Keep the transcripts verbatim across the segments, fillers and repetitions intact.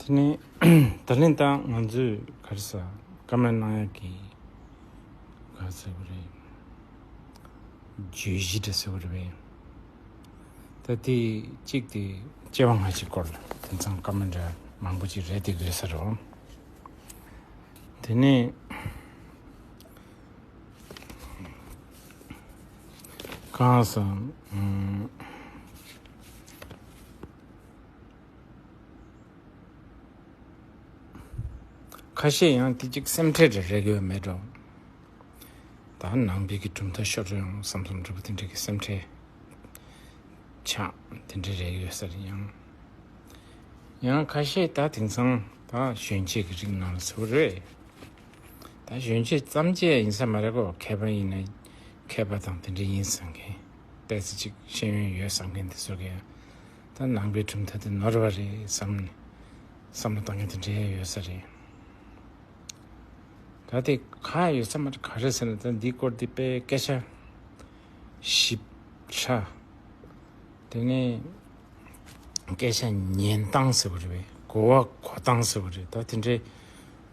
ནི། ད་ལན་ད་ང་ཚོས་ག་རེ་ཟ། བཀའ་མོལ་གནང་ཡག་གི་ག་རེ་ཟེར་དགོས་རེད། བརྗོད་གཞི་འདྲ་ཟེར་དགོས་རེད་པས། ད་དེ་གཅིག་དེ་སྐྱེ་བ་སྔ་ཕྱི་སྐོར་ལ་དེང་སང་བཀའ་མོལ་འདྲ་མང་པོ་ཅིག་རེད་དེ་དགོས་ས་རེད། དེ་ནས་གང་ཟེར། ཨམ། ཁ་ཤས་ཡང་དེ་གཅིག་སེམས་ཁྲལ་རེ་རེ་གི་ཡོད་མེད་འགྲོ། ད་ནང་པའི་གི་གྲུབ་མཐའ་ཤོར་ཡོང་བསམ་བསམ་འདྲ་པོ་དེ་འདྲ་གི་སེམས་ཁྲལ་ཆགས་དེ་འདྲ་རེ་ཡོད་ས་རེད། ཡང་ཡང་ཁ་ཤས་ད་དེང་སང་ད་གཞོན་སྐྱེས་ཀྱི་རིགས་ནང་ལ་ཟེར་བ་རེད། ད་གཞོན་སྐྱེས་ཙམ་ཅིག་ཡིན་ས་མ་རེད་གོ། མཁས་པ་ཡིན་ན་མཁས་པ་དང་དེ་འདྲ་ཡིན་བསམ་མཁན། ཏོག་ཙམ་ཅིག་ཤེས་ཡོན་ཡོད་བསམ་མཁན་དེ་ཚོ་གིས་ད་ནང་པའི་གྲུབ་མཐའ་དེ་ནོར་བ་རེད་བསམ་ནས་བསམ་བློ་བཏང་མཁན་དེ་འདྲ་ཡོད་ས་རེད། ད་དེ་ག་ཡོད་ས་མ་རེད། ག་རེ་ཟེར་ན་ད་འདིའི་སྐོར་དེ་དཔེ་སྐད་ཆ་ཞིབ་ཕྲ། དེ་ནས་སྐད་ཆ་ཉན་སྟངས་ཟེར་བ་རེད་པས། གོ་བ་གོ་སྟངས་ཟེར་བ་རེད། ད་དེ་འདྲའི་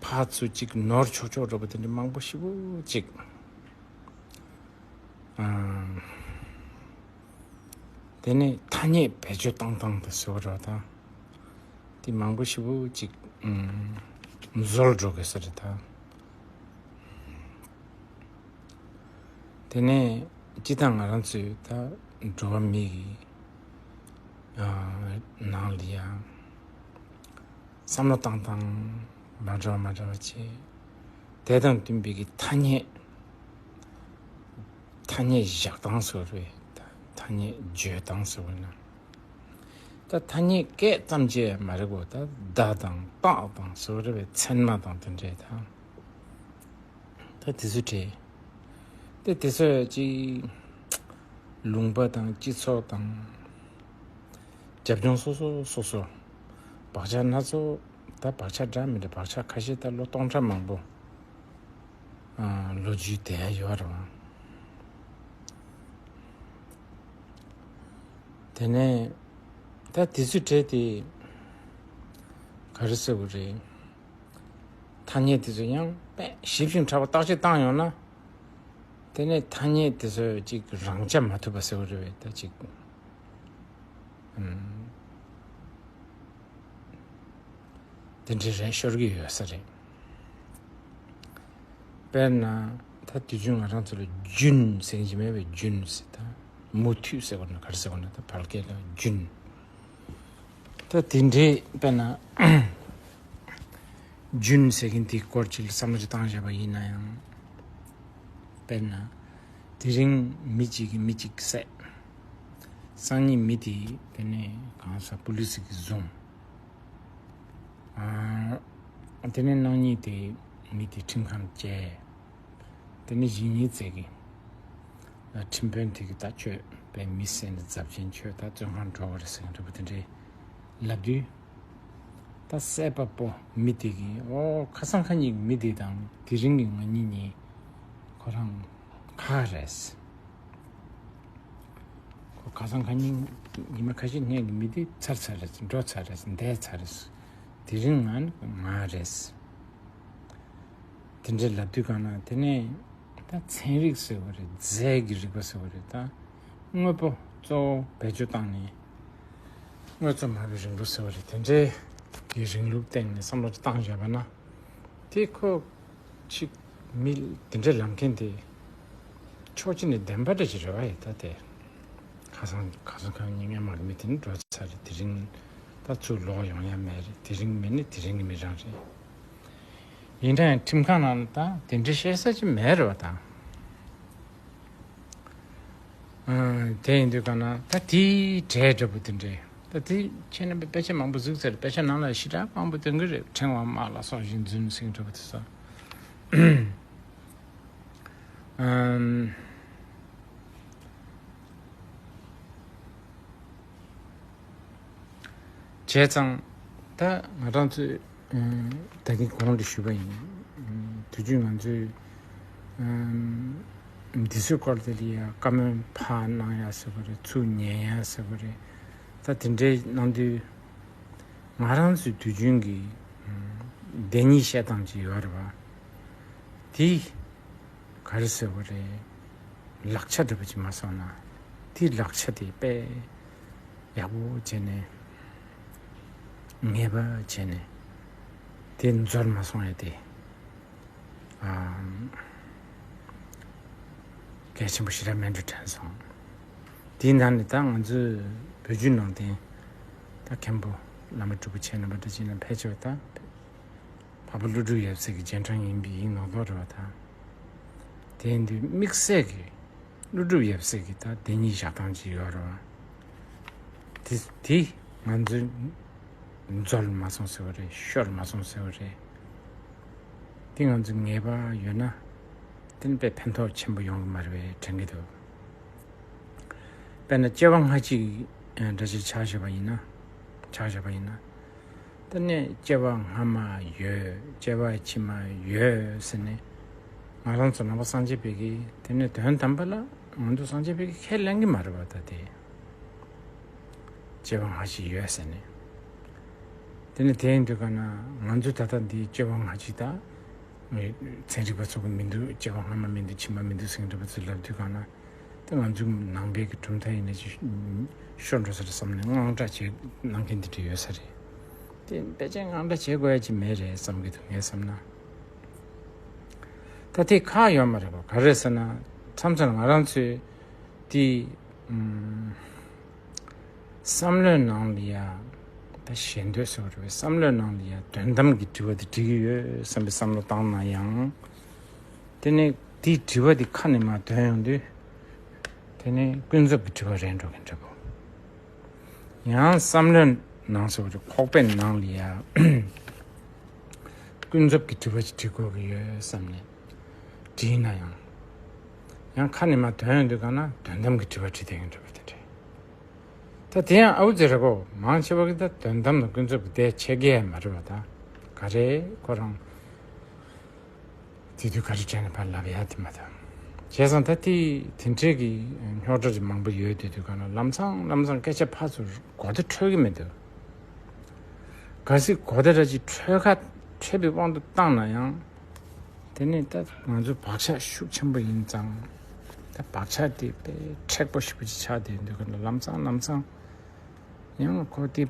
ཕར་ཚུར་གཅིག་ནོར་ཆོག་ཆོག་འདྲ་པོ་དེ་འདྲ་མང་པོ་ཞེ་པོ་ཅིག་ཨམ། དེ་ནས་ཐ་སྙད་བེད་སྤྱོད་བཏང་སྟངས་དེ་ཟེར་བ་རེད་པ། ད་དེ་མང་པོ་ཞེ་པོ་ཅིག་ཨམ། འཛོལ་འགྲོ་གི་ས་རེད་ད། དེ་ནས་སྤྱིར་བཏང་ང་རང་ཚོའི་ད་འགྲོ་བ་མི་ཡི་ཨ་ནང་ལ་ཡང་བསམ་བློ་བཏང་སྟངས་མ་འདྲ་བ་མ་འདྲ་བ་བྱས། དེ་དང་བསྟུན་པའི་གི་ཐ་སྙད་ཐ་སྙད་བཞག་སྟངས་ཟེར་བ་རེད། ད་ཐ་སྙད་བརྗོད་སྟངས་ཟེར་བ་ན། ད་ཐ་སྙད་སྐད་ཙམ་གྱིས་མ་རེད་གོ། ད་བརྡ་དང་རྟགས་དང་ཟེར་བ་རེད་པས། མཚན་མ་དང་དེ་འདྲས་དང་། ད་དེ་ཚོ་བྲིས། ད་དེ་ཚོ་ཅིག་ལུང་པ་དང་སྤྱི་ཚོགས་དང་རྒྱབ་ལྗོངས་སོ་སོ་སོ་སོ། བག་ཆགས་སྣ་ཚོགས། ད་བག་ཆགས་འདྲ་མི་འདྲ། བག་ཆགས་ཁ་ཤས་ད་ལོ་སྟོང་ཕྲག་མང་པོ་ཨ་ལོ་རྒྱུས་དེ་ཡོད་རེད་པ། དེ་ནས་ད་དེ་ཚོ་བྲིས་ཏེ་ག་རེ་ཟེར་དགོས་རེད། ཐ་སྙད་དེ་ཚོ་ཡང་དཔེ་ཞིབ་ཅིང་ཕྲ་བ་བརྟག་དཔྱད་བཏང་ཡོང་ན། དེ་ནས་ཐ་སྙད་དེ་ཚོ་ཅིག་རང་རྐྱ་མ་ཐུབ་པ་ཟེར་བ་རེད་པས། ད་ཅིག་ཨམ། དེ་འདྲའི་རེད། ཤོར་གྱི་ཡོད་ས་རེད། དཔེར་ན་ད་དུས་རྒྱུན་ང་རང་ཚོ་ལ་རྒྱུན་ཟེར་གྱི་མེད་པའི་རྒྱུན་ཟེར། ད་མུ་མཐུད་ཟེར་བ་ན་ག་རེ་ཟེར་བ་ན། ད་བལ་སྐད་ལ་རྒྱུན། ད་དེ་འདྲའི་དཔེར་ན་རྒྱུན་ཟེར་མཁན་དེའི་སྐོར་ཅིག་ལ་བསམ་བློ་ཅིག་བཏང་བཞག་པ་ཡིན་ན་ཡང་། དཔེར་ན་དེ་རིང་མི་གཅིག་གིས་མི་གཅིག་བསད། སང་ཉིན་མི་དེ་དེ་ནས་གང་ཟག་པུ་ལི་སི་གིས་བཟུང་། ཨ། དེ་ནས་གནངས་ཉིན་དེ་མི་དེ་ཁྲིམས་ཁང་བསྐྱལ། དེ་ནས་གཞེས་ནིང་ཙེ་གིས་ཁྲིམས་དཔོན་དེ་གིས་ད་ཁྱོད་དཔེ་མི་བསད་ནས་རྫབ་ཆེན། ཁྱོད་ད་བཙོན་ཁང་འགྲོ་དགོས་རེད་ཟེར་མཁན་འདྲ་པོ་དེ་འདྲའི་ལབ་དུས། ད་བསད་པ་པོ་མི་དེ་གིས་ཨོ་ཁ་སང་ཁ་ཉིན་མི་དེ་དང་དེ་རིང་གི་ང་གཉིས་གཉིས་ཁོ་རང་ཁ་རེད། ཁོ་ཁ་སང་ཁ་ཉིན་ཉི་མ་ཁ་ཤས་སྔོན་གྱི་མི་དེ་ཚར་ཚར་རེད། འགྲོ་ཚར་རེད། འདས་ཚར་རེད། དེ་རིང་ང་ནི་ང་རེད། དེ་འདྲའི་ལབ་དུས་གང་ན་དེ་ནས་ད་ཚན་རིག་ཟེར་བ་རེད། རྫས་ཀྱི་རིག་པ་ཟེར་བ་རེད། ད་དངོས་པོ་གཙོ་བོ་བེད་སྤྱོད་བཏང་ནས་དངོས་གཙོ་མ་བའི་རིང་ལུགས་ཟེར་བ་རེད། དེ་འདྲའི་གི་རིང་ལུགས་སྟེང་ནས་བསམ་བློ་བཏང་བཞག་པ་ན། དེ་ཁོ་ཅིག་མི་དེ་འདྲ་ལབ་མཁན་དེ་ཕྱོགས་གཅིག་ནས་བདེན་པ་འདྲ་ཅིག་རེད་པ་ཡིན། ད་དེ་ཁ་སང་ཁ་སང་ཁ་ཉིན་སྔོན་མ་གི་མི་དེ་ནི་འགྲོ་ཚར་རེད། དེ་རིང་ད་ཚུར་ལོག་ཡོང་ཡ་མེད་རེད། དེ་རིང་མི་ནི་དེ་རིང་གི་མི་རང་རེད། ཡིན་ན་ཡང་ཁྲིམས་ཁང་ནང་ལ་ད་དེ་འདྲ་བཤད་ས་ཅིག་མེད་རེད་པ་ད། ཨ། དེ་ཡིན་དུས་གང་ན་ད་དེའི་གྲས་འདྲ་པོ་དེ་འདྲས། ད་དེ་ཁྱེད་རྣམ་པས་དཔེ་ཆ་མང་པོ་གཟིགས་ཚར། དཔེ་ཆ་ནང་ལ་ཞེ་དྲག་མང་པོ་འདོན་གྱི་རེད། ཕྲེང་བ་དམག་ལ་སོགས་བཞིན་རྫུན་ཟེར་མཁན་འདྲ་པོ་དེ་ཚོ། ཨམ། བྱས་ཙང་ད་ང་རང་ཚོས་ཨམ། ད་གིན་གོང་དུ་ཞུས་པ་ཡིན། ཨམ། དུས་རྒྱུན་ང་ཚོས་ཨམ། འདི་ཚོའི་སྐོར་དེ་ལ་ཡ་བཀའ་མོལ་ཕར་གནང་ཡ་ཟེར་བ་རེད། ཚུར་ཉན་ཡ་ཟེར་བ་རེད། ད་དེ་འདྲའི་གནང་དུས་ ང་རང་ཚོའི་དུས་རྒྱུན་གྱི་ཨམ་བདེན་གཉིས་བཤད་སྟངས་ཅིག་ཡོད་རེད་བ། དེ་ག་རེ་ཟེར་བ་རེད། ལག་ཆ་འདྲ་པོ་ཅིག་མ་སོང་ན། དེ་ལག་ཆ་དེ་དཔེ་ཡག་པོ་བྱས་ནས་ངེས་པ་བྱས་ནས་དེ་འཛོལ་མ་སོང་ཡ་དེ། ཨམ་གལ་ཆེན་པོ་ཞེ་དྲག་མེད་འགྲོ་དྲན་སོང་། དེའི་ནང་ནས་ད་ང་ཚོའི་བོད་བརྒྱུད་ནང་བསྟན་ད་མཁན་པོ་བླ་མ་སྤྲུལ་སྐུ་མཁྱེན་རྣམ་པ་འདྲ་ཅིག་ན་ཕལ་ཆེར་ད་འཕགས་པ་ཀླུ་སྒྲུབ་ཡབ་སྲས་ཀྱི་རྗེས་འབྲང་ཡིན་པའི་ཡིན་ནོ་ལོ་རེད་བ་ད། དེ་ཡིན་དུས་དམིགས་བསལ་གྱི་ཀླུ་སྒྲུབ་ཡབ་སྲས་ཀྱི་ད་བདེན་གཉིས་བཞག་སྟངས་ཅིག་ཡོད་རེད་བ། དེ་དེ་ང་ཚོའི་འཛོལ་མ་སོང་ཟེར་བ་རེད། ཤོར་མ་སོང་ཟེར་བ་རེད། དེ་ང་ཚོ་ངེས་པ་ཡོད་ན་དེ་ནི་དཔེ་ཕན་ཐོགས་ཆེན་པོ་ཡོང་གི་མ་རེད་པས་དྲན་གྱི་འདུག་དཔེར་ན་སྐྱེ་བ་སྔ་ཕྱི་འདྲ་ཅིག་ཆགས་བཞག་པ་ཡིན་ན། ཆགས་བཞག་པ་ཡིན་ན། དེ་ནས་སྐྱེ་བ་སྔ་མ་ཡོད། སྐྱེ་བ་ཕྱི་མ་ཡོད་ཟེར་ནས་ང་རང་ཚོ་ནང་པ་སངས་རྒྱས་པའི་གི་དེ་ནས་དོན་དམ་པ་ལ་ང་ཚོ་སངས་རྒྱས་པའི་གི་ཁས་ལེན་གི་མ་རེད་པ་ད་དེ། སྐྱེ་བ་སྔ་ཕྱི་ཡོད་ཟེར་ནས། དེ་ནི་དེ་ཡིན་དུས་ག་ན་ང་ཚོས་ད་ལྟ་འདིའི་སྐྱེ་བ་སྔ་ཕྱི་དང་། ཚན་རིག་པ་ཚོ་གི་མི་འདུག་སྐྱེ་བ་སྔ་མ་མི་འདུག་ཕྱི་མ་མི་འདུག་ཟེར་མཁན་འདྲ་པོ་ཚོས་ལབ་དུས་ག་ན། དེ་ང་ཚོའི་ནང་པའི་གི་གྲུབ་མཐའ་ཡིན་ན་ཅིག་ཤོར་འགྲོ་ས་རེད་བསམ་ནས་དངངས་སྐྲག་བྱེད་གནང་མཁན་དེ་འདྲ་ཡོད་ས་རེད། དེ་ཕལ་ཆེར་དངངས་སྐྲག་བྱེད་དགོས་ཡ་ཅིག་མེད་རེད་བསམ་གི་འདུག་ངས་བསམ་ན། ད་དེ་ཁག་ཡོད་མ་རེད་པ། ག་རེ་ཟེར་ན་མཚམས་མཚམས་ང་རང་ཚོས་དེ་ཨུམ། བསམ་བློའི་ནང་ལ་ཡ། ད་ཞེ་འདོད་ཟེར་བ་རེད་པས། བསམ་བློའི་ནང་ལ་ཡ་དོན་དམ་གྱི་དྲི་བ་དེ་དྲི་གི་ཡོད་བསམ་པའི་བསམ་བློ་བཏང་ན་ཡང་། དེ་ནས་དེའི་དྲི་བ་དེ་ཁ་ནས་མར་ཐོན་ཡོང་དུས། དེ་ནས་ཀུན་རྫོབ་ཀྱི་དྲི་བ་རེད་འགྲོ་གི་འདྲ་པོ། ཡང་བསམ་བློའི་ནང་ཟེར་བ་རེད། ཁོག་པའི་ནང་ལ་ཡ། ཀུན་རྫོབ་ཀྱི་དྲི་བ་ཅིག་དྲི་དགོས་ཀྱི་ཡོད་བསམ་ནས་དྲིས་ན་ཡང་། ཡང་ཁ་ནས་མར་ཐོན་ཡོང་དུས་ག་ན་དོན་དམ་གྱི་དྲི་བ་དྲི་བསྡད་ཀྱི་འདྲ་པོ་དེ་འདྲ། ད་དེ་ཡང་ཨའུ་ཙི་རེད་གོ། མང་ཆེ་བ་གི་ད་དོན་དམ་དང་ཀུན་རྫོབ་ཀྱི་དེ་ཕྱེད་ཀ་མ་རེད་པ། ད་ག་རེ་ཁོ་རང་དེ་དུས་ག་རེ་དྲན་ནས་ཕར་ལབ་ཡ་དེ་མ་ཐག་བྱས་ཙང་ད་དེ་དེ་འདྲའི་གི་རྙོག་དྲ་ཅིག་མང་པོ་ཡོད་དེ་དུས་ག་ན་ལམ་སང་ལམ་སང་སྐད་ཆ་ཕར་ཚུར་གོ་བརྡ་འཕྲོད་ཀྱི་མི་འདུག་གལ་སྲིད་གོ་བརྡ་འདྲ་ཅིག་འཕྲོད་ཁ་འཕྲོད་པའི་དབང་དུ་བཏང་ན་ཡང་། དེ་ནས་ད་ང་ཚོ་བག་ཆགས་ཤུགས་ཆེན་པོ་ཡིན་ཙང་། ད་བག་ཆགས་དེ་དཔེ་མཁྲེགས་པོ་ཞེ་པོ་ཅིག་ཆགས་བསྡད་དུས་ག་ལ་ལམ་སང་ལམ་སང་། ཡང་ཁོ་དེ་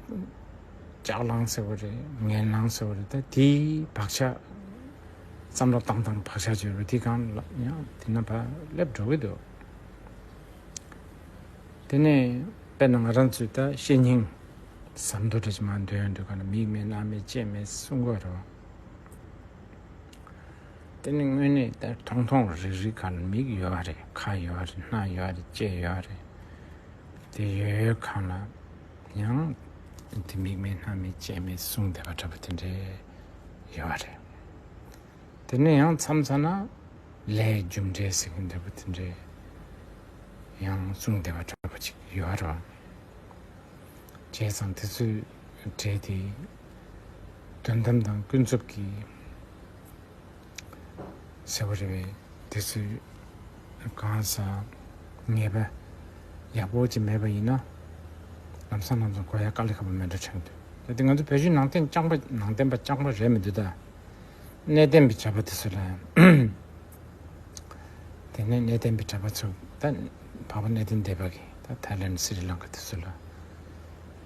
ལྕགས་ལངས་ཟེར་བ་རེད། ངན་ལངས་ཟེར་བ་རེད། ད་དེའི་བག་ཆགས་བསམ་བློ་བཏང་བཏང་བག་ཆགས་བྱེད་པ་དེ་གང་ལ་ཡང་དེ་ན་ཕར་སླེབས་འགྲོ་གི་འདུག་དེ་ནས་དཔེར་ན་ང་རང་ཚོས་ད་བཤེས་གཉེན་ཟམ་མདོ་འདྲ་ཅིག་མར་འདོན་ཡོང་དུས་ག་ན་མིག་མེད་རྣ་མེད་ལྕེ་མེད་གསུང་གི་ཡོད་རེད་བ། དེ་ནི་དངོས་གནས་ད་ཐུང་ཐུང་རིག་རིག་ག་ལ་མིག་ཡོད་རེད། ཁ་ཡོད་རེད། སྣ་ཡོད་རེད། ལྕེ་ཡོད་རེད། དེ་ཡོད་ཡོད་གང་ལ་ཡང་དེ་མིག་མེད་སྣ་མེད་ལྕེ་མེད་གསུང་བསྡད་པ་འདྲ་པོ་དེ་འདྲས་ཡོད་རེད། དེ་ནས་ཡང་མཚམས་མཚམས་ན་ལས་རྒྱུ་འབྲས་ཟེར་གྱི་འདྲ་པོ་དེ་འདྲས་ཡང་གསུང་བསྡད་པ་འདྲ་པོ་ཅིག་ཡོད་རེད་བ། བྱས་ཙང་དེ་ཚོའི་གྲས་དེ་དོན་དམ་དང་ཀུན་རྫོབ་ཀྱི་ཟེར་བ་རེད་པས། དེ་ཚོའི་གང་ཟག་ངེས་པ་ཡག་པོ་ཅིག་མེད་པ་ཡིན་ན། ལམ་སང་ལམ་སང་གོ་ཡ་དཀའ་ལས་ཁག་པོ་མེད་འགྲོ་དྲན་འདུག་ད་དེ་ང་ཚོ་བོད་བརྒྱུད་ནང་བསྟན་རྐྱང་པ་ནང་བསྟན་པ་རྐྱང་པ་རེད་མི་འདུག་ད་གནས་བརྟན་པའི་གྲྭ་པ་དེ་ཚོ་ལ། དེ་ནས་གནས་བརྟན་པའི་གྲྭ་པ་ཚོ་ད་འཕགས་པ་གནས་བརྟན་སྡེ་པ་གིས་ད་ཐའི་ལེན་སི་རི་ལང་ཀ་དེ་ཚོ་ལ།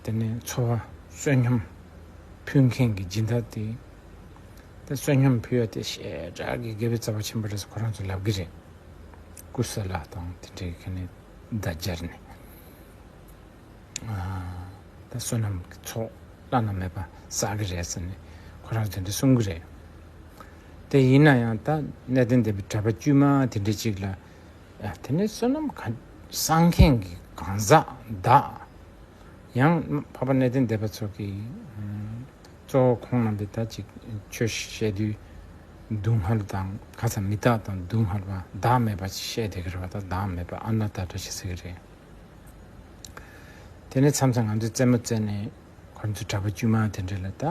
དེ་ནས་འཚོ་བ་བསོད་སྙོམས་ཕུལ་མཁན་གྱི་སྦྱིན་བདག་དེ། ད་བསོད་སྙོམས་ཕུལ་ཡ་དེ་ཞེ་དྲག་གི་དགེ་བའི་རྩ་བ་ཆེན་པོ་རེད་ཟེར་ཁོ་རང་ཚོ་ལབ་གི་རེད། ཀུ་ས་ལ་དང་དེ་འདྲའི་ག་ནས་བརྡ་སྦྱར་ནས། ད་བསོད་ནམས་ཀྱི་ཚོགས་བླ་ན་མེད་པ་བསགས་ཀྱི་རེད་ཟེར་ནས་ཁོ་རང་ཚོས་འདི་གསུང་གི་རེད། དེ་ཡིན་ན་ཡང་ད་གནས་བརྟན་སྡེ་པའི་གྲྭ་པ་དཀྱུས་མ་དེ་འདྲ་ཅིག་ལ། ཨ། དེ་ནས་བསོད་ནམས་ག་བསགས་མཁན་གྱི་གང་ཟག་བདག་ཡང་འཕགས་པ་གནས་བརྟན་སྡེ་པ་ཚོ་གིས་གཙོ་བོ་ཁོང་རྣམ་པས་ད་ཅིག་ཆོས་བཤད་དུས་སྡུག་བསྔལ་དང་ཁ་ཚ་མི་རྟག་དང་སྡུག་བསྔལ་བ་བདག་མེད་པ་ཅིག་བཤད་བསྡད་ཀྱི་རེད་བ། ད་བདག་མེད་པ་ཨ་ན་ཏ་འདྲ་ཞིག་ཟེར་གྱི་རེད། དེ་ནས་མཚམས་མཚམས་ང་ཚོས་རྩེད་མོ་རྩེ་ནས་ཁོ་ཚོ་གྲྭ་པ་དཀྱུས་མ་དེ་འདྲ་ལ་ད།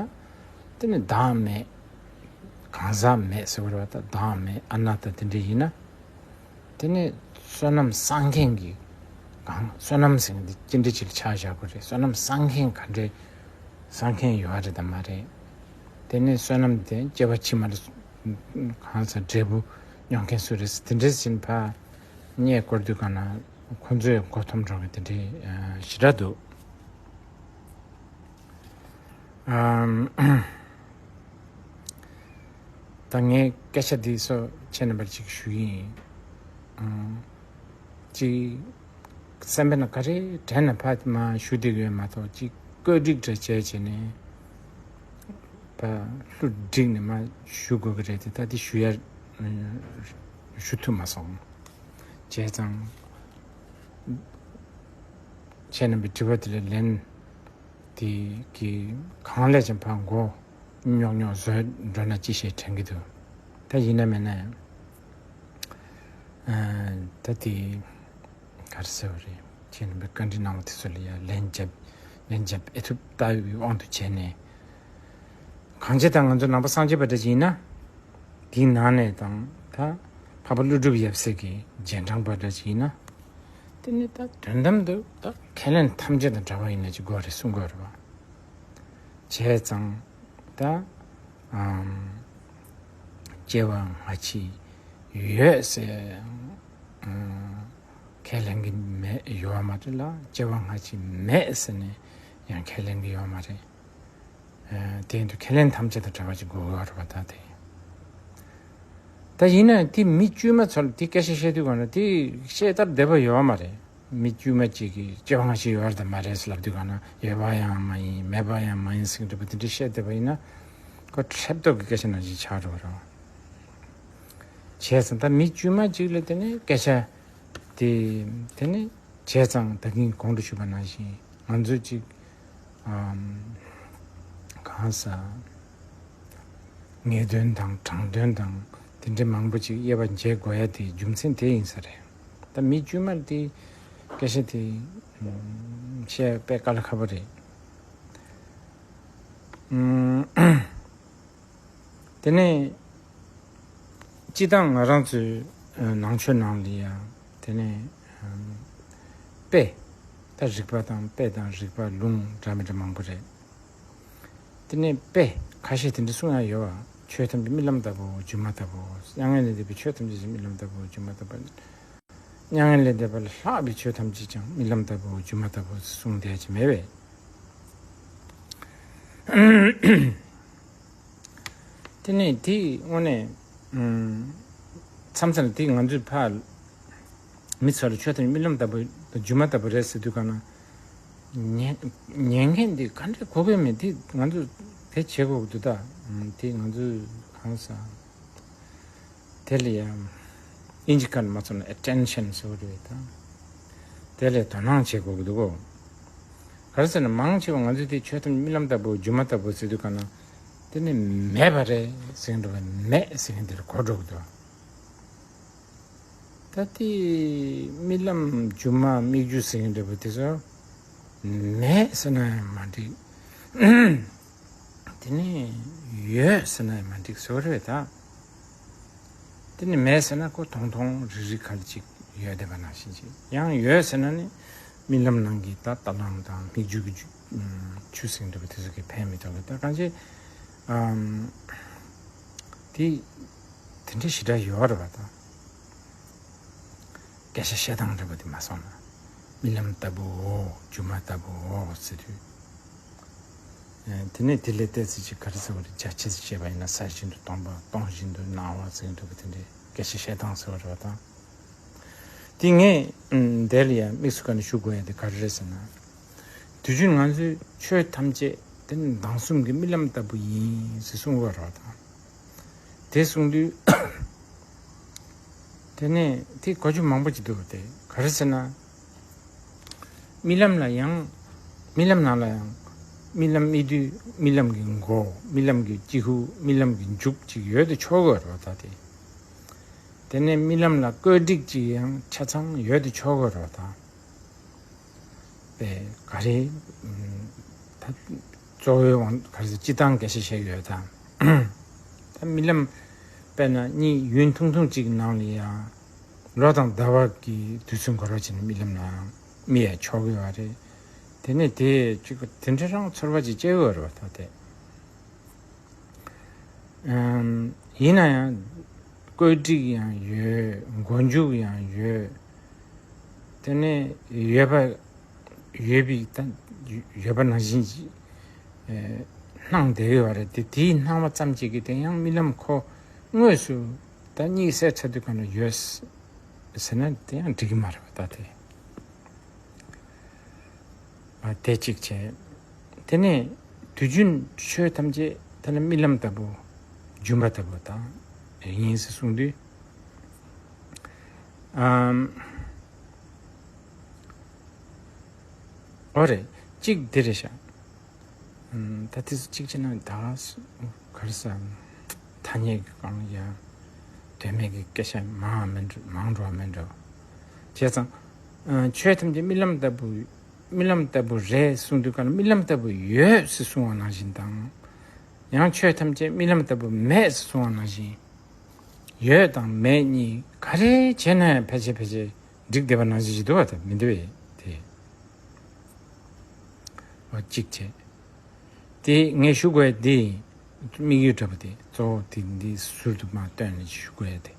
དེ་ནས་བདག་མེད། གང་ཟག་མེད་ཟེར་བ་རེད་བ། ད་བདག་མེད་ཨ་ན་ཏ་དེ་འདྲ་ཡིན་ན། དེ་ནས་བསོད་ནམས་བསགས་མཁན་གྱི་གང་བསོད་ནམས་ཟེར་མཁན་དེ་ཅི་འདྲ་ཅིག་ལ་ཆ་བཞག་དགོས་རེད། བསོད་ནམས་བསགས་མཁན་ག་འདྲའི་ བསགས་མཁན་ཡོད་རེད་དམ་མ་རེད། དེ་ནས་བསོད་ནམས་དེ་སྐྱེ་བ་ཕྱི་མ་ལ་གང་ཟག་འབྲས་བུ་མྱོང་མཁན་སུ་རེད། དེ་འདྲས་ཟིན་ཕ་རྙེད་སྐོར་དུས་གང་ན་ཁོ་ཚོས་མགོ་འཐོམ་འགྲོ་གི་དེ་འདྲས་ཞེ་དྲག་འདུག་ཨམ། ད་ངས་སྐད་ཆ་འདི་ཚོ་ཁྱེད་རྣམ་པར་ཅིག་ཞུ་ཡིན། ཨམ། ཅིག་སེམས་པ་ན་ག་རེ་དྲན་ན་ཕ་མ་ཞུ་བསྡད་ཡོད་མ་གཏོགས་ཅིག་བཀོད་སྒྲིག་འདྲ་བྱས་བྱས་ནས་ཕ་ལྷུ་བསྒྲིགས་ནས་མ་ཞུ་དགོས་ཀྱི་རེད་དེ། ད་འདི་ཞུ་ཡ་ཞུ་ཐུབ་མ་སོང་། བྱས་ཙང་ཁྱེད་རྣམ་པའི་དྲི་བ་དེ་ལ་ལན་དེ་གི་གང་ལས་ཀྱང་ཕར་མགོ་རྙོག་རྙོག་བཟོས་འགྲོ་ན་ཅི་ཞེས་དྲན་གྱི་འདུག་ད་ཡིན་ན་མིན་ན་ཡང་ད་དེ་ག་རེ་ཟེར་བ་རེད། ཁྱེད་རྣམ་པའི་བཀའ་འདྲི་གནང་བ་དེ་ཚོ་ལ་ཡང་ལན་རྒྱབ་ལན་རྒྱབ་ཨེ་ཐུབ་ལྟ་བུའི་དབང་དུ་བྱས་ནས། གང་ཅི་ད་ང་ཚོ་ནང་པ་སངས་རྒྱས་པ་འདྲ་ཅིག་ཡིན་ན། དེའི་ནང་ནས་དང་ད་འཕགས་པ་ཀླུ་སྒྲུབ་ཡབ་སྲས་ཀྱི་རྗེས་འབྲང་པ་འདྲ་ཅིག་ཡིན་ན། དེ་ནི་ད་དོན་དམ་དུ་ད་ཁས་ལེན་ཐམས་ཅད་དང་འདྲ་བ་ཡིན་ན་ཅིག་དགོས་རེད་གསུང་དགོས་རེད་བ། བྱས་ཙང་ད་ཨམ། སྐྱེ་བ་སྔ་ཕྱི་ཡོད་ཟེར་ཨམ། ཁས་ལེན་གྱི་མེད་ཡོད་མ་རེད་ལ། སྐྱེ་བ་སྔ་ཕྱི་མེད་ཟེར་ནས་ཡང་ཁས་ལེན་གྱི་ཡོད་མ་རེད། ཨ། དེ་ཡིན་དུས་ཁས་ལེན་ཐམས་ཅད་དང་བྲལ་བ་ཅིག་དགོས་ཀྱི་ཡོད་རེད་པ། ད་དེ་ད་ཡིན་ན་དེ་མི་དཀྱུས་མ་ཚོ་ལ་དེ་སྐད་ཆ་བཤད་དུས་གང་ལ་དེ་བཤད་སྟབས་བདེ་པོ་ཡོད་མ་རེད། མི་དཀྱུས་མ་ཅིག་གིས་སྐྱེ་བ་སྔ་ཕྱི་ཡོད་རེད་དམ་མ་རེད་ཟེར་ལབ་དུས་གང་ན་ཡོད་པ་ཡང་མ་ཡིན་མེད་པ་ཡང་མ་ཡིན་ཟེར་གྱི་འདུག་པ། དེ་འདྲ་བཤད་བསྡད་པ་ཡིན་ན་ཁོ་ཁྲེབ་ཏོག་གི་སྐད་ཆ་ནང་བཞིན་ཆགས་འགྲོ་གི་རེད། བྱས་ཙང་ད་མི་དཀྱུས་མ་ཅིག་ལ་དེ་ནས་སྐད་ཆ་དེ་དེ་ནས། བྱས་ཙང་ད་གིན་གོང་དུ་ཞུས་པ་ནང་བཞིན་ང་ཚོས་ཅིག་ཨམ། གང་ཟག་ངེས་དོན་དང་དྲང་དོན་དང་དེ་འདྲའི་མང་པོ་ཅིག་དབྱེ་བ་འབྱེད་དགོས་ཡ་དེ་རྒྱུ་མཚན་དེ་ཡིན་ས་རེད། ད་མི་དཀྱུས་མར་དེ་སྐད་ཆ་དེ་ཨམ། བཤད་དཔེ་དཀའ་ལས་ཁག་པོ་རེད། ཨམ། དེ་ནས་སྤྱི་བཏང་ང་རང་ཚོའི་ནང་ཆོས་ནང་ལ་ཡང་དེ་ནས་དཔེ་ད་རིག་པ་དང་དཔེ་དང་རིག་པ་ལུང་འདྲ་མི་འདྲ་མང་པོ་རེད། དེ་ནས་དཔེ་ཁ་ཤས་དེ་འདྲ་གསུང་ཡ་ཡོད་བ། ཆོས་ཐམས་ཅད་རྨི་ལམ་ལྟ་བུའོ་སྒྱུ་མ་ལྟ་བུའོ། མྱ་ངན་ལས་འདས་པའི་ཆོས་ཐམས་ཅད་རྨི་ལམ་ལྟ་བུའོ་སྒྱུ་མ་ལྟ་བུ། མྱ་ངན་ལས་འདས་པ་ལས་ལྷག་པའི་ཆོས་ཐམས་ཅད་ཀྱང་རྨི་ལམ་ལྟ་བུའོ་སྒྱུ་མ་ལྟ་བུའོ་གསུངས་བསྡད་ཀྱི་མེད་པས། དེ་ནས་དེ་དངོས་གནས་མཚམས་མཚམས་དེ་ང་ཚོས་ཕར་མི་ཚོ་ལ་ཆོས་དང་རྨི་ལམ་ལྟ་བུ་སྒྱུ་མ་ལྟ་བུ་རེད་ཟེར་དུས་གང་ན་ཉན་ཉན་མཁན་དེ་ག་འདྲ་གོ་གི་མེད་དེ་ང་ཚོ་དེ་བྱེད་དགོས་ཀྱི་འདུག་ད་དེ་ང་ཚོས་གང་ཟག་དེ་ལ་ཡང་ཨིན་ཇི་སྐད་ནས་མ་སོང་ན་ཨེ་ཊེན་ཤན་ཟེར་བ་རེད་ད། དེ་ལ་དོ་སྣང་བྱེད་དགོས་ཀྱི་འདུག་གོ། ག་རེ་ཟེར་ན་མང་ཆེ་བ་ང་ཚོས་དེ་ཆོས་ཐམས་ཅད་རྨི་ལམ་ལྟ་བུ་སྒྱུ་མ་ལྟ་བུ་ཟེར་དུས་གང་ན་དེ་ནི་མེད་པ་རེད་ཟེར་གྱི་འདུག་ག་མེད་ཟེར་མཁན་དེ་ལ་གོ་འགྲོ་གི་འདུག་ད་དེ་རྨི་ལམ་སྒྱུ་མ་སྨིག་རྒྱུ་ཟེར་མཁན་འདྲ་པོ་དེ་ཚོ་མེད་ཟེར་ན་ཡང་མ་འགྲིག་དེ་ནས་ཡོད་ཟེར་ན་ཡང་མ་འགྲིག་ཟེར་བ་རེད་ད། དེ་ནས་མེད་ཟེར་ན་ཁོ་ཐུང་ཐུང་རིག་རིག་ག་ལ་ཅིག་ཡོད་བསྡད་པ་ནང་བཞིན་ཅིག་ཡང་ཡོད་ཟེར་ན་ནི་རྨི་ལམ་ནང་གི་ད་རྟ་གླང་དང་སྨིག་རྒྱུ་གི་རྒྱུ་ཆུ་ཟེར་འདྲ་པོ་དེ་ཚོ་གི་ཕན་མི་ཐོགས་གི་ད་གང་ཅི་ཨམ། དེ་དེ་འདྲ་ཞེ་དྲག་ཡོད་རེད་པ་ད། སྐད་ཆ་བཤད་སྟངས་འདྲ་པོ་དེ་མ་སོང་ན། རྨི་ལམ་ལྟ་བུའོ་སྒྱུ་མ་ལྟ་བུའོ་ཟེར་དུས། ཨ། དེ་ནས་དེ་ལས་ཏོག་ཙམ་ཅིག་ག་རེ་ཟེར་བ་རེད། རྒྱ་ཆེ་ཙམ་བཤད་པ་ཡིན་ན་ས་བཞིན་དུ་སྟོང་པ་སྟོང་བཞིན་དུ་སྣང་བ་ཟེར་འདྲ་པོ་དེ་འདྲའི་སྐད་ཆ་བཤད་སྟངས་ཟེར་བ་རེད་པ་ད། དེ་ངས་ཨ་དེ་ལ་ཡང་དམིགས་སུ་བཀར་ནས་ཞུ་དགོས་ཡ་དེ་ག་རེ་རེད་ཟེར་ན། དུས་རྒྱུན་ང་ཚོས་ཆོས་ཐམས་ཅད་དེ་ནི་མདང་གསུམ་གྱི་རྨི་ལམ་ལྟ་བུ་ཡིན་ཟེར་གསུང་གི་ཡོད་རེད་པ་ད། དེ་གསུང་དུས་དེ་ནས་དེ་གོ་རྒྱུ་མང་པོ་ཅིག་འདུག་དེ་ག་རེ་ཟེར་ན། རྨི་ལམ་ལ་ཡང་རྨི་ལམ་ནང་ལ་ཡང་རྨི་ལམ་རྨི་དུས་རྨི་ལམ་གྱི་མགོ་རྨི་ལམ་གྱི་དཀྱིལ་ཤུགས་རྨི་ལམ་གྱི་མཇུག་ཅིག་ཡོད་དུ་ཆོག་གི་རེད་པ་ད་དེ། དེ་ནས་རྨི་ལམ་ལ་བཀོད་སྒྲིག་ཅིག་ཡང་ཆ་ཚང་ཡོད་དུ་ཆོག་གི་རེད་པ་ད། པས་ག་རེ། ད་གཙོ་བོའི་དབང་ག་རེ་ཟེར་སྤྱི་བཏང་སྐད་ཆ་བཤད་ཡོད་དང་། ད་རྨི་ལམ་དཔེར་ན་གཉིད་ཡུན་ཐུང་ཐུང་ཅིག་ནང་ལ་ཡང་ལོ་དང་ཟླ་བ་གི་དུས་ཚོད་འགོར་བ་བྱས་ནས་རྨི་ལམ་ནའང་རྨི་ཡ་ཆོག་གི་ཡོད་རེད། དེ་ནས་དེ་ཅིག་དེ་འདྲ་རང་ཚོར་བ་ཅིག་སྐྱེ་གི་ཡོད་རེད་བ། ད་དེ་ཨམ། ཡིན་ན་ཡང་བཀོད་སྒྲིག་ཡང་ཡོད། མགོ་མཇུག་ཡང་ཡོད། དེ་ནས་ཡོད་པ་ཡོད་པའི་ད་ཡོད་པ་ནང་བཞིན་གྱི་ཨེ་སྣང་བསྡད་ཡོད་རེད་དེ། དེའི་སྣང་བ་ཙམ་གཅིག་གིས་དེ་ཡང་རྨི་ལམ་ཁོ་དངོས་སུ་ད་གཉིད་སད་ཚར་དུས་གང་ལ་ཡོད་ཟེར་ན་དེ་ཡང་འགྲིག་གི་མ་རེད་པ། ད་དེ་ཨ་དེ་གཅིག་བྱས། དེ་ནས་དུས་རྒྱུན་ཆོས་ཐམས་ཅད་དེ་ལ་རྨི་ལམ་ལྟ་བུ་སྦྱིན་པ་ལྟ་བུ་དང་ཡིན་ཟེར་གསུངས་དུས། ཨམ། ཨོ་རེད། གཅིག་འདི་རེད་ཤག་ཨམ། ད་དེ་ཚོ་གཅིག་བྱས་ན་ད་ག་རེ་ཟ། ཐ་སྙད་ཀྱི་སྒང་ཡ་དོན་མེད་ཀྱི་སྐད་ཆ་མང་མི་འགྲོ་མང་འགྲོ་བ་མི་འགྲོ། བྱས་ཙང་ཨ་ཆོས་ཐམས་ཅད་རྨི་ལམ་ལྟ་བུ་རྨི་ལམ་ལྟ་བུ་རེད་གསུངས་དུས་ག་ལ་རྨི་ལམ་ལྟ་བུ་ཡོད་ཟེར་གསུང་བ་ནང་བཞིན་དང་། ཡང་ཆོས་ཐམས་ཅད་རྨི་ལམ་ལྟ་བུ་མེད་ཟེར་གསུང་བ་ནང་བཞིན། ཡོད་དང་མེད་གཉིས་ག་རེ་བྱས་ན་ཡང་ཕལ་ཆེར་ཕལ་ཆེར་འགྲིག་བསྡད་པ་ནང་བཞིན་ཞིག་འདུག་བ། དེ་མི་འདུག་བས་དེ། འོ་གཅིག་བྱས། དེ་ངས་ཞུ་དགོས་དེ་དམིགས་ཡུལ་འདྲ་པོ་དེ་གཙོ་བོ་དེ་འདི་ཟུར་དུ་མ་བཏོན་ནས་ཞུ་དགོས་དེ།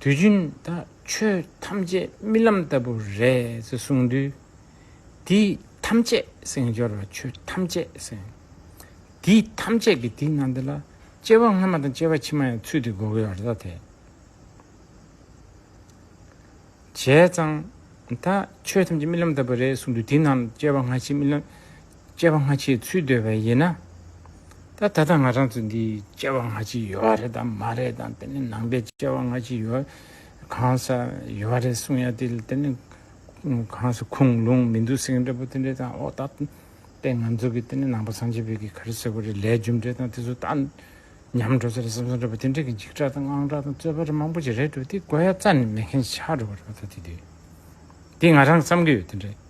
དུས་རྒྱུན་ད་ཆོས་ཐམས་ཅད་རྨི་ལམ་ལྟ་བུ་རེད་ཟེར་གསུངས་དུས། དེ་ཐམས་ཅད་ཟེར་སྦྱོར་བ་ཆོས་ཐམས་ཅད་ཟེར། དེ་ཐམས་ཅད་ཀྱི་དེའི་ནང་དེ་ལ་སྐྱེ་བ་སྔ་མ་དང་སྐྱེ་བ་ཕྱི་མ་ཡང་ཚུད་དེ་དགོས་ཀྱི་ཡོད་རེད་ད་དེ། བྱས་ཙང་ད་ཆོས་ཐམས་ཅད་རྨི་ལམ་ལྟ་བུ་རེད་གསུངས་དུས་དེའི་ནང་སྐྱེ་བ་སྔ་ཕྱི་རྨི་ལམ་སྐྱེ་བ་སྔ་ཕྱི་ཚུད་སྡོད་པ་ཡིན་ན། ད་ད་ལྟ་ང་རང་ཚོ་འདི་སྐྱེ་བ་སྔ་ཕྱི་ཡོད་རེད་དམ་མ་རེད་དམ། དེ་ནི་ནང་པའི་སྐྱེ་བ་སྔ་ཕྱི་ཡོད་གང་ས་ཡོད་རེད་གསུང་ཡ་དེ་ལ་དེ་ནི་གང་ས་ཁུངས་ལུང་མི་འདུག་ཟེར་མཁན་འདྲ་པོ་དེ་འདྲས་དང་། ཨོ་ད་དེ་ང་ཚོ་གི་དེ་ནི་ནང་པ་སངས་རྒྱས་པའི་གི་ག་རེ་ཟེར་དགོས་རེད། ལས་རྒྱུ་འབྲས་དང་དེ་ཚོ་ད་ཉམས་འགྲོ་ས་རེད་བསམ་བསམ་འདྲ་པོ་དེ་འདྲས་ཀྱི་འཇིགས་སྐྲག་དང་དངངས་སྐྲག་དང་རྩོད་པ་རེ་མང་པོ་ཅིག་རེད་འགྲོ། དེ་དགོས་ཡ་རྩ་ནས་མེད་མཁན་ཆགས་འགྲོ་བ་རེད་པ། ད་དེ་དུས་དེ་ང་རང་བསམ་གི་ཡོད། དེ་འདྲས་